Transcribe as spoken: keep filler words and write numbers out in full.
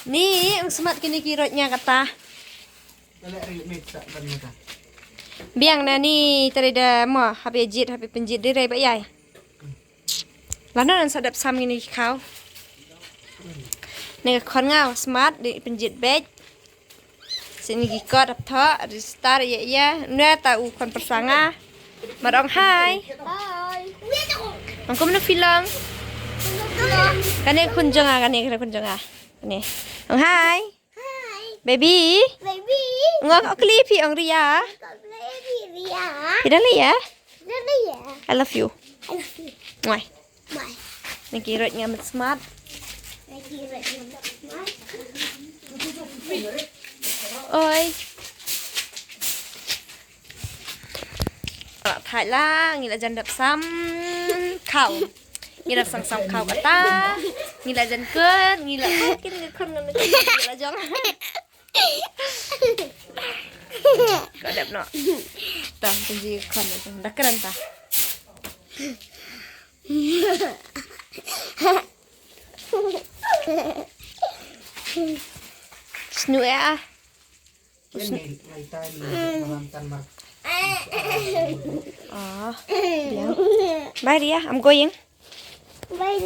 Ni ong smat kini ki rot nya kata. Biang na ni tare da mo hape jit hape penjit dei rai ba yai. Lano nan sadap sam kini ki khaw. Ni ka khon nga smat di penjit bej. Sini ki kot ap tho di star ya ya. Nua ta u khon persanga. Mar ong hai. Hai. Ong kum na filong. Kane khun jonga kane kane khun jonga. Kane. Ong hai. Hi. Baby. Baby. Ngok okli phi ong Ria. Kok Ria. Phi dang Ria? Dang Ria. I love you. I love you. Mwah. Mwah. Niki rot ngam smat. Niki rot ngam smat. Oi. Thai la ngi la jan dap sam khaw. Ngi la sang sam khaw kata. Ngi la jan kut, ngi la kut kin ngi khon ngi la jong. Ka dep no. Ta kunji khon ngi da kran ta. Snu ya. Ah, biang. Bye Ria, I'm going. Bye.